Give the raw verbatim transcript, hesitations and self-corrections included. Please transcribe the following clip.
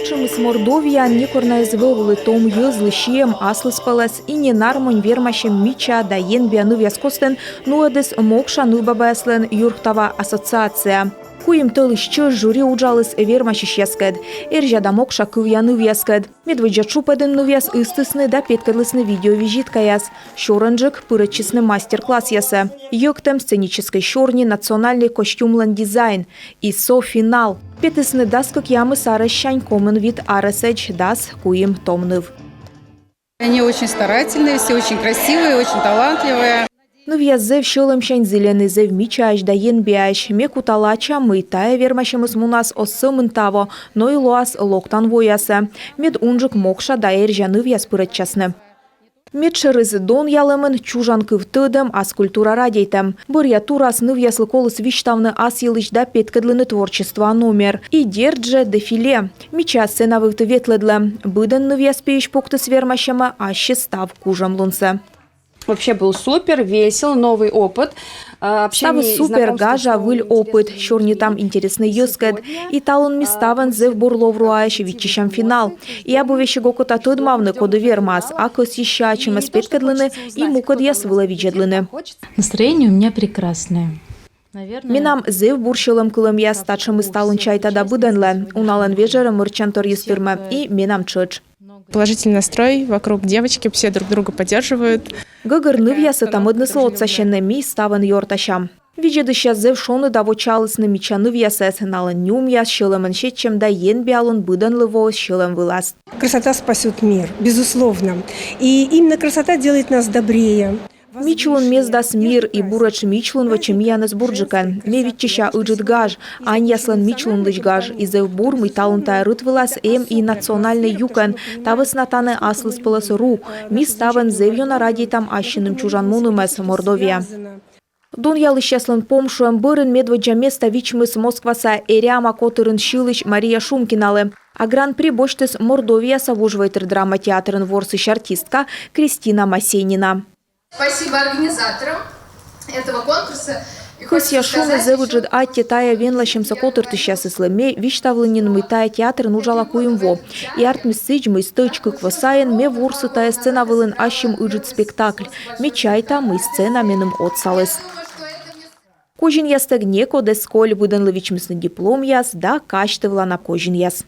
Виччысьӧмыс Мордовияын некор на эз вӧвлы том йӧзлы сиӧм аслыспӧлӧс. И ненармонь вермасьӧм мича да енбиа нывъяс костын нуӧдіс Мокша нывбабаяслӧн юртава ассоциация. Куим тӧлысь чӧж жюри уджаліс вермасьысьяскӧд, Эрзя да Мокша кывъя нывъяскӧд. Медводдза тшупӧдын нывъяс ыстісны да петкӧдлісны видеовизиткаяс. Сёрӧнджык пырӧдчисны мастер-классъясӧ: йӧктӧм, сценическӧй сёрни, национальнӧй костюмлӧн дизайн. И со финал. Петісны дас кӧкъямыс арӧссянь комын вит арӧсӧдз дас куим том ныв. Они очень старательные, все очень красивые, очень талантливые. Нывъяс зэв сьӧлӧмсянь зільӧны, зэв мичаӧсь да енбиаӧсь. Ме кута лача, мый тайӧ вермасьӧмыс мунас оз сӧмын таво, но и лоас локтан воясӧ. Мед унджык Мокша да Эрзя нывъяс пырӧдчасны. Медшӧрыс донъялӧмын чужан кыв тӧдӧм, ас культура радейтӧм. Бӧръя турас нывъяслы коліс висьтавны ас йылысь да петкӧдлыны творчествоа номер. И дерт жӧ, дефиле. Мича сцена вывті ветлӧдлӧ. Быдӧн нывъяс пиысь пуктіс вермасьӧмӧ ассьыс став кужӧмлунсӧ. Вообще был супер, весел, новый опыт. Ставыс супер, гажа, выль опыт, сёрнитам интереснӧй йӧзкӧд. И талун ми ставӧн зэв бур ловруаӧсь виччысям финал. И абу весиг окота тӧдмавны, коді вермас, а кӧсйысьӧ ачымӧс петкӧдлыны и мукӧдъяс вылӧ видзӧдлыны. Настроение у меня прекрасное. Менам зэв бур сьӧлӧмкылӧмъяс. Татшӧмыс талун, чайта да, быдӧнлӧ. Уналӧн вежӧрӧ мӧрччан торйыс тырмӧ, и менам тшӧтш. Положительный настрой, вокруг девочки, все друг друга поддерживают. Гӧгӧр нывъясӧ та мӧдныслы отсасьӧны, ми ставӧн ёртасям. Видзӧдысьяс зэв шоныда вочаалісны мича нывъясӧс, налӧн нюмъяс, сьӧлӧмӧн сетчӧм да енбиалун быдӧнлы воис сьӧлӧм вылас. Красота спасет мир, безусловно. И именно красота делает нас добрее. Мичлун мездас мир, и буретш мичлун вӧчӧ миянӧс бурджыкӧн. Ме виччыся ыджыд гаж, аньяслӧн мичлунлысь гаж. И зэв бур, мый талун тайӧ рыт вылас эм и национальнӧй юкӧн. Та вӧсна тані аслыспӧлӧс ру. Ми ставӧн зэв ёна радейтам ассьыным чужан мунымӧс Мордовия. Донъялысьяслӧн помшуӧм бӧрын медводдза места вичмис Москваса «Эряма» котырын сьылысь Мария Шумкиналы. А гран-при босьтіс Мордовияса вужвойтыр драма театрын ворсысь артистка Кристина Масенина. Спасибо организаторам этого конкурса. Кӧсъя шуны зэв ыджыд аттьӧ тайӧ венласьӧмсӧ котыртысьясыслы. Ме висьтавлі нин, мый тайӧ театрын уджала куим во. И артмис сідз, мый стӧч кык во сайын ме ворсі тайӧ сцена вылын ассьым ыджыд спектакль. Ме чайта, мый сцена меным отсаліс. Козинъястӧг некод эз коль, быдӧнлы вичмисны дипломъяс да казьтывлана козинъяс.